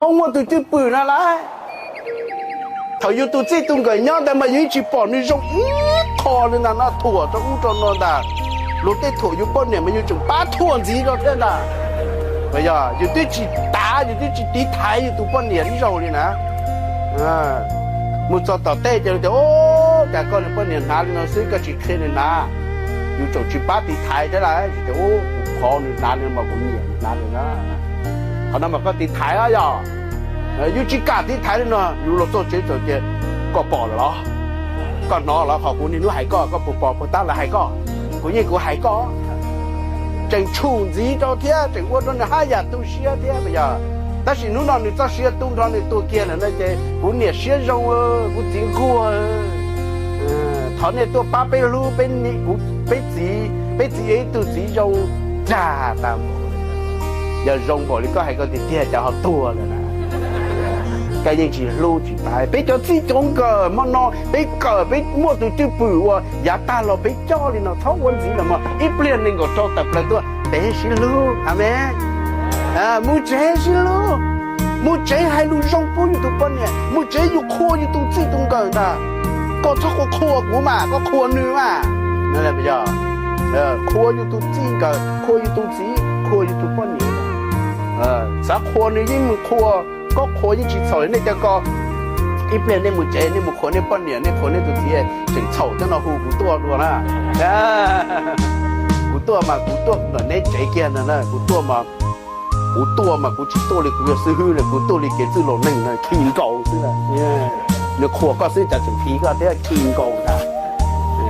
Koj muaj tus cwj pwm na lawm. Thaum yus tus txij tus nkawm nyob ntawd mas yus yeej tsis pom nws zoo ib qho li ntag no, thuam rau ub rau no ntag. Luag tej thuam yus poj niam mas yus tseem pab thuam ntxiv rau thiab ntag. Yog yus twb tsis tav, yus twb tsis tiv thaiv yus tus poj niam ib zaug li na. Mus txog tom tej ces tias, Ub, cas koj niag poj niam hnav li no xwb, koj tsis qhia nws hnav? Yus tseem tsis pab tiv thaiv thiab lauj, tias, Ub, kuv qhov nws hnav li mas kuv nyiam nws hnav li na. Qhov no mas koj tiv thaiv os yog. Yus tsis kam tiv thaiv li no, yus los txog tsev txawm tias, Koj pom lawm los? Koj hnov los qhov kuv niaj hnub hais koj, koj puas pom puas tab lawv hais koj? Kuv yeej kuv hais koj. Tseem tshum ntxiv rau thiab tseem ua rau nws haj yam tu siab thiab yog. Tab sis hnub no nws txoj sia tu nrho nws tuag kiag lawm no ces kuv niam siab zoo, kuv txiv nquag. Thov nej tuaj pab peb hlub peb txiv, peb txiv yog ib tug txiv zoo tag tas npaum. Yog zoo npaum li koj hais koj tiag tiag cas ho tuag lawm na? Koj yeej tsis hlub tsis pab peb cov txij cov nkawm hmo no, peb kawm peb muaj tus cwj pwm uas yav tag los peb coj li no txhob ua ntxiv lawm mog. Ib pliag nees nkaum rau tawm plaws tuaj peb sib hlub, amees. Mus tsev sib hlub, mus tsev hais lus zoo pub yus tus poj niam, mus tsev yus qhuas yus tus txij tus nkawm ntag. Koj txhob qhuas qhuas kuv mas, koj qhuas nws mas. Qhuas yus tus txij nkawm, qhuas yus tus txiv, qhuas yus tus poj niam. Xav qhuas nws yeej mus qhuas, koj qhuas yeej tsis txhaum li nej cov ko. Ib pliag nej mus tsev nej mus qhuas nej poj niam, nej qhuas nej tus txiv, tseem txhaum coj no hu kuv tuaj dua na. Kuv tuaj mas kuv tuaj ntawm neb tsev kiag ntag na, kuv tuaj mas, kuv tuaj mas kuv tsis tuaj li kuv yog xib hwb li, kuv tuaj li kev txwj laus neeg na, khi nkaus xwb. Nws qhuas koj xwb cas tseem khi koj thiab, khi nkaus ntag.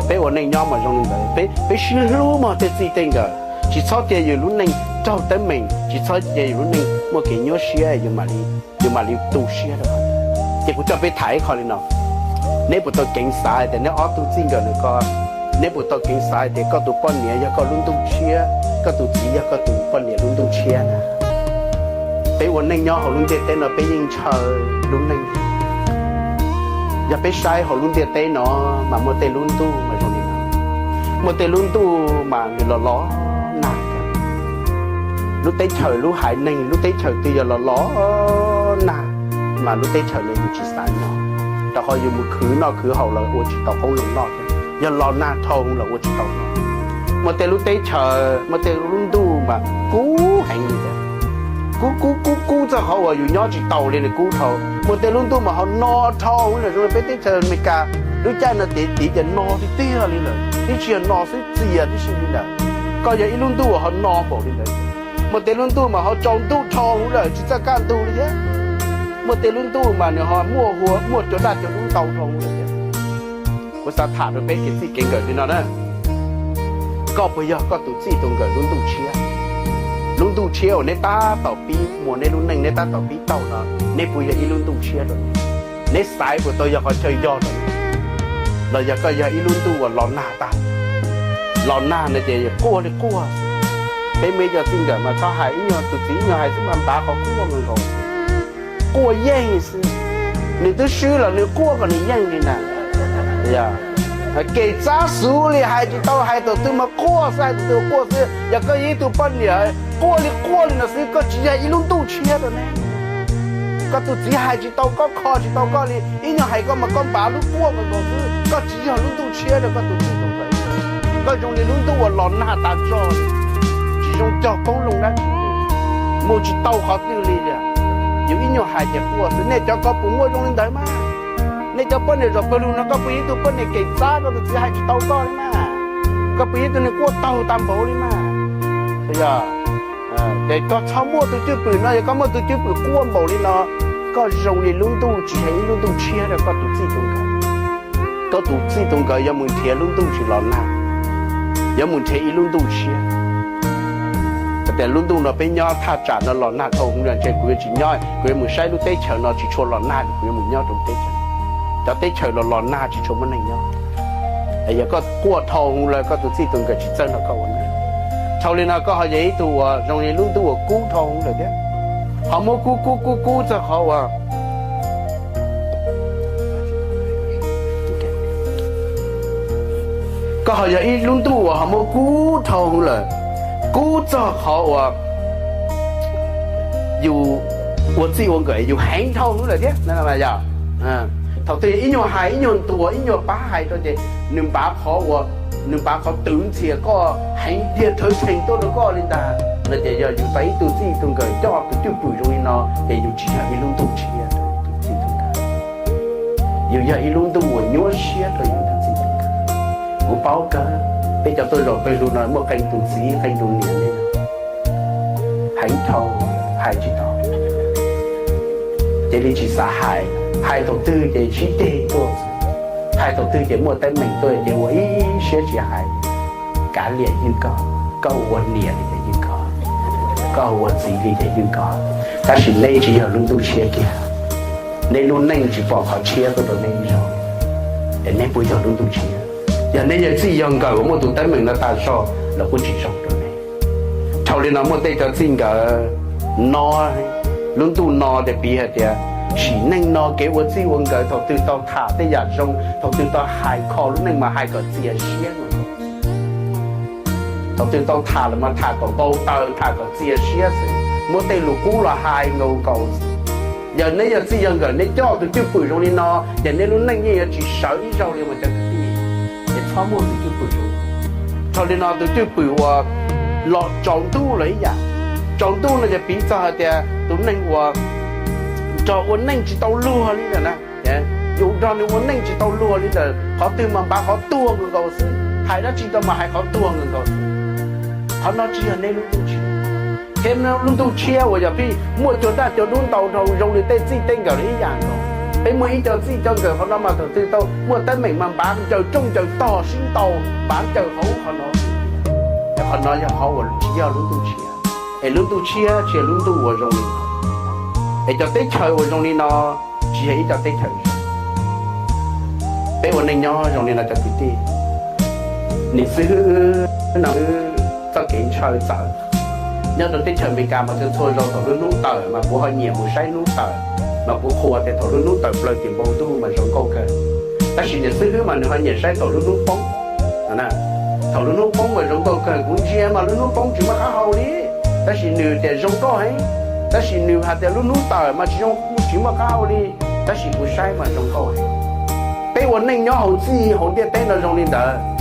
Peb ua neej nyob mas zoo li ntawd, peb sib hlub mog tej txij tej nkawm, tsis txhob cia yus lub neej raug teeb meem, tsis txhob cia yus lub neej muaj kev nyuaj siab, yus mam li tu siab rau. Ces kuv coj peb tham ib qho li no, neb puas tau ceev xav tias neb ob tug txij nkawm nws ko, neb puas tau ceev xav tias koj tus poj niam yog koj lub ntuj tshiab, koj tus txiv yog koj tus poj niam lub ntuj tshiab na? Peb ua neej nyob hauv lub ntiaj teb no peb yeej ntshaw lub neej. Yog peb saib hauv lub ntiaj teb no mas muaj tej lub ntuj mas zoo li no, muaj tej lub ntuj mas nws los los nag. Lub teb chaws lub haiv neeg lub teb chaws twg yog los los nag mas lub teb chaws ntawd yus tsis xav nyob, rau qhov yus mus khwv noj khwv haus los ua tsis tau qoob loo noj, yog los nag dhau los ua tsis tau noj. Muaj tej lub teb chaws muaj tej lub ntuj mas kub heev li tias, kub kub kub kub txog qhov uas yus nyob tsis tau li nws kub dhau. Muaj tej lub ntuj mas ho no dhau, zoo li peb teb chaws Amelikas lub caij no tiv tiv ces no tiag tiag li lawm, ib tsis yog no xwb txias tib si li lawm. Koj yog ib lub ntuj uas ho no npaum li ntawd. Muaj tej lub ntuj mas ho tsaus ntuj dhau lawm tsis txawj kaj ntug li thiab. Muaj tej lub ntuj mas nws ho muaj hua muaj cua daj cua dub ntau dhau lawm thiab. Kuv xav tham rau peb kev txij kev nkawm li no na. Koj puas yog koj tus txij tus nkawm lub ntuj tshiab? Lub ntuj tshiab uas neb tab tom pib muaj neb lub neej neb tab tom pib tau no, neb puas yog ib lub ntuj tshiab rau? Neb xaiv puas tau yog qhov chaw yog rau, los yog koj yog ib lub ntuj uas los nag tag? Los nag no ces quaj li quaj. Peb muaj ib co txij nkawm mas txhob hais, ib nyuag tus txiv ib nyuag hais xwb mas npav qhov quaj nkaus nkaus. Quaj yeej xwb, nws twb swb los nws quaj kom nws yeej li na. Kev txav xuv li hais tsis tau, hais thaum twg mas quaj xwb, hais thaum twg quaj xwb. Yog koj yog ib tug poj niam quaj li quaj li no xwb, koj tsis yog ib lub ntuj tshiab rau ne. Koj tus txiv hais tsis tau koj, kho tsis tau koj li, ib nyuag hais koj mas koj npav lub quaj nkaus nkaus xwb, koj tsis yog lub ntuj tshiab rau koj tus txij tus nkawm. Koj zoo li lub ntuj uas los nag tas tso li, tsis zoo cog qoob loo dab tsi, mus tsis tau qhov twg li tiag. Yus ib nyuag hais ces quaj xwb. Nej cov ko puas muaj zoo li ntawd mas? Nej cov poj niam zaum pawg lug no koj puas yog ib tug poj niam kev txav koj tus txiv hais tsis tau koj li mas? Koj puas yog ib tug neeg quaj taug tag npaum li mas? Ces koj txhob muaj tus cwj pwm no, yog koj muaj tus cwj pwm quaj npaum li no, koj zoo li lub ntuj tsis yog ib lub ntuj tshiab rau koj tus txij tus nkawm. Koj tus txij tus nkawm yuav mus nrhiav lub ntuj tsis los nag, yuav mus nrhiav ib lub ntuj tshiab. Tias lub ntuj no peb nyob thaj tsam no los nag dhau hwv lawm ntshe kuv yuav tsis nyob, kuv yuav mus saib lub teb chaws no tsis tshua los nag, kuv yuav mus nyob rau teb chaws, cov teb chaws los los nag tsis tshua muaj neeg nyob. Yog koj quaj dhau hwv lawm koj tus txij tus nkawm tsis txawj nrog koj ua neej. Dhau li no koj ho yog ib tug uas zoo li lub ntuj uas kub dhau hwv lawm thiab, ho muab kub kub kub kub txog qhov uas koj ho yog ib lub ntuj uas ho muab kub dhau hwv lawm, kub txog qhov uas yus ua txij ua nkawm yus heev dhau lawm thiab. Thaum twg ib nyuag hais ib nyuag ntuas ib nyuag pab hais rau ces nws npav qhov ua, nws npav qhov twv ntxhias koj heev tiag thawv theeg tuaj rau koj li ntag no ces yog yus tau ib tug txij tug nkawm coj tus cwj pwm zoo li no ces yus tsis yog ib lub ntuj tshiab rau yus tus txij tug nkawm. Yus yog ib lub ntuj uas nyuaj siab rau yus tus txij tug nkawm. Kuv paub kawg, peb cov tuaj zaum pawg lug no muaj qee tus txiv qee tus niam li heev dhau, hais tsis tau. Cia li tsis xav hais, hais thaum twg ces sib ceg tuaj, hais thaum twg ces muaj teeb meem tuaj ces ua ib siab tsis hais. Kav liam ywj koj, koj ua niam li ces ywj koj, koj ua txiv li ces ywj koj, tab sis neb tsis yog lub ntuj tshiab kiag. Neb lub neej tsis pom qhov tshiab tuaj rau neb ib zaug, es neb puas yog lub ntuj tshiab? Yog neb yog txij yog nkawm uas muaj tus teeb meem no tag zog los kuj tsis zoo rau neb. Dhau li no muaj tej cov txij nkawm no, lub ntuj no ces piv hais tias sim neej no kev ua txij ua nkawm thaum twg tau tham tej yam zoo, thaum twg tau hais kho lub neej mas hais kom txias siab. Thaum twg tau tham los mas tham kom npau taws, tham kom txias siab xwb, muab tej lus kub los hais nkaus nkaus xwb. Yog neb yog txij yog nkawm neb coj tus cwj pwm zoo li no ces neb lub neej yeej yuav tsis sawv ib zaug li mas cov kwv tij, es txhob muaj tus cwj pwm zoo. Dhau li no tus cwj pwm uas los tsaus ntuj los ib yam. Tsaus ntuj no ces piv txog hais tias tus neeg uas nrog ua neej tsis tau luag li ntawm na, yus nrog nws ua neej tsis tau luag li ntawm, qhov twg mas npav qhov tuag nkaus nkaus xwb, hais dab tsi rau mas hais qhov tuag nkaus nkaus xwb. Qhov no tsis yog neb lub ntuj tshiab. Thiab lub ntuj tshiab uas yog pheej muaj cua daj cua dub ntau dhau zoo li tej txij tej nkawm li ib yam nkaus. Peb muaj ib co txij co nkawm qhov no mas thaum twg tau muaj teeb meem mas npav ncaws rooj ncaws tog sib ntaus, npav ncaws hauv qhov no. Qhov no yog qhov uas tsis yog lub ntuj tshiab, es lub ntuj tshiab tsis yog lub ntuj uas zoo li no. Es cov teb chaws uas zoo li no tsis yog ib co teb chaws zoo. Peb ua neej nyob zoo li no cov kwv tij, niam xib hwb no wb txoj kev ntshaw txawv. Nyob rau teb chaws Amelikas mas txhua txhua zaus thaum lub hnub tawm mas kuv ho nyiam mus saib hnub tawm, mas kuv qhuas tias thaum lub hnub tawm plaws tim npoo ntuj mas zoo nkauj kawg. Tab sis niam xib hwb mas nws ho nyiam saib thaum lub hnub poob. Thaum lub hnub poob mas zoo nkauj kawg, kuv ntsia mas lub hnub poob tsis muaj qab hau li, tab sis nws tias zoo nkauj heev. Tab sis nws hais tias lub hnub tawm mas tsis zoo, tsis muaj qab hau li, tab sis kuv saib mas zoo nkauj heev. Peb ua neej nyob hauv txij hauv ntiaj teb no zoo li ntawd,